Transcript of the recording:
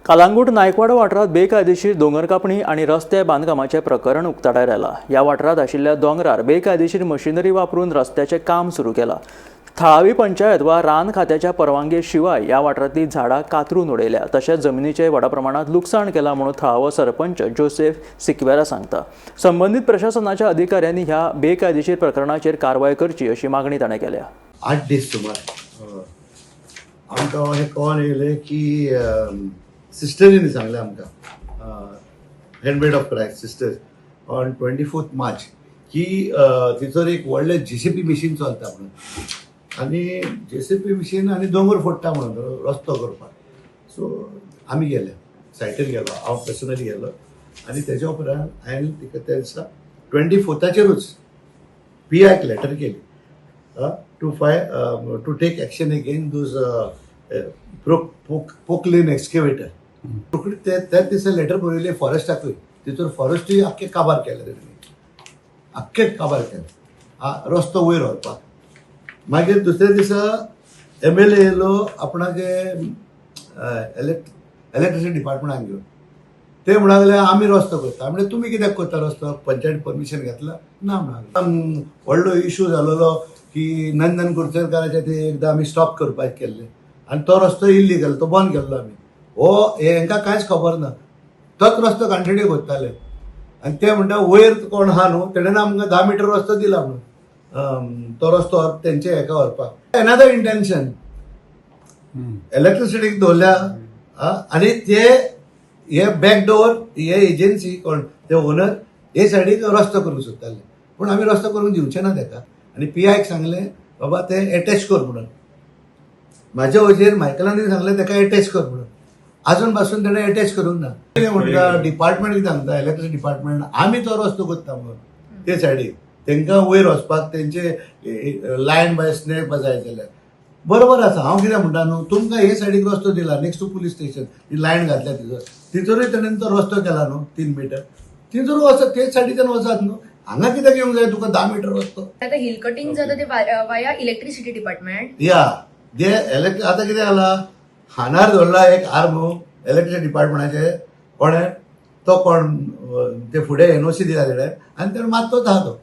कालांगूट नायकवाडो वाठारांत बेकायदेशीर दोंगर कापणी आनी रस्ते बांदकामाचें प्रकरण उक्ताडार आयलां. ह्या वाठारांत आशिल्ल्या दोंगरार बेकायदेशीर मशिनरी वापरून रस्त्याचें काम सुरू केलां. थळावी पंचायत वा रान खात्याच्या परवानगे शिवाय ह्या वाठारांतलीं झाडां कातरून उडयल्या, तशेंच जमनीचें व्हडा प्रमाणांत लुकसाण केलां म्हणून थळावो सरपंच जोसेफ सिक्वेरा सांगता. संबंदीत प्रशासनाच्या अधिकाऱ्यांनी ह्या बेकायदेशीर प्रकरणाचेर कारवाय करची अशी मागणी ताणें केल्या. 8 दीस सुमार आमकां अशें कळोन येयलें की सिस्टरीनी सांगलें आमकां, Handmaid of Christ Sisters, on 24th March की थंयसर एक व्हडलें जेसीबी मशीन चलता म्हणून आनी जेसीबी मशीन आनी दोंगर फोडटा म्हणून रस्तो करपाक. सो आमी गेले, सायटीर गेलो, हांव पर्सनली गेलो आनी तेज्या उपरांत हांवें तिका त्या दिसा 24थाचेरूच पीआयक लेटर केली to take action against those Poclain excavator. रोखडी ते त्याच दिसा लेटर बरयले फॉरेस्टाकूय. तितून फॉरेस्टूय आख्खे काबार केले तेणी, आख्खे काबार केले रस्तो वयर व्हरपाक. मागीर दुसऱ्या दिसा एमएलए येयलो आपणाचे इलेक्ट्रिसिटी डिपार्टमेंटाक घेवन. ते म्हणूंक लागले, आमी रस्तो करता. म्हणजे तुमी कित्याक करता रस्तो? पंचायत परमिशन घेतला ना म्हणून. व्हडलो इशू जालोलो की नंदन कुर्सेलकाराचे ते एकदां आमी स्टॉप करपाक केल्ले आनी तो रस्तो इल्लीगल, तो बंद केल्लो आमी. हो हेंकां कांयच खबर ना, तोच रस्तो कंटिन्यू करताले आनी ते म्हणटा वयर कोण आहा न्हू, तेणेन आमकां 10 मिटर रस्तो दिला म्हणून तो रस्तो तेंचे हेका व्हरपाक. एनादर इंटेन्शन इलेक्ट्रिसिटीक दवरल्या आनी ते हे बॅक डोर हे एजन्सी कोण ते ओनर हे सायडीक रस्तो करूंक सोदताले, पूण आमी रस्तो करूंक दिवचे ना तेका. आनी पीआयक सांगलें, बाबा ते एटॅच कर म्हणून. म्हाज्या वजेर मायकलांनी सांगलें तेका एटॅच कर म्हणून. अजून पासून तेणें एटॅच करूंक ना. कितें म्हणटा, डिपार्टमेंट कितें सांगता, इलेक्ट्रिसिटी डिपार्टमेंट, आमी तो रस्तो करता म्हणून ते सायडीक तांकां वयर वचपाक तेंचे लायन बाय स्नेप जाय जाल्यार बरोबर आसा. हांव कितें म्हणटा न्हू, तुमकां हे सायडीक रस्तो दिला, नेक्स्ट टू पुलीस स्टेशन ही लायन घातल्या तिजो, तितूनय तेणेन तो रस्तो केला न्हू 3 मिटर. तितून वचत, तेच सायडीच्यान वचात न्हू, हांगा कित्याक येवंक जाय तुका 10 मिटर रस्तो? आता हिल कटिंग जाता ते वाया इलेक्ट्रिसिटी डिपार्टमेंट. या जे इलेक्ट्रिक आतां कितें जाला, खानार दवरला एक आर्म इलेक्ट्रिसिटी डिपार्टमेंटाचे कोणें तो कोण ते फुडें एनओसी दिला तेणें आनी तेणें माततोच आहा तो.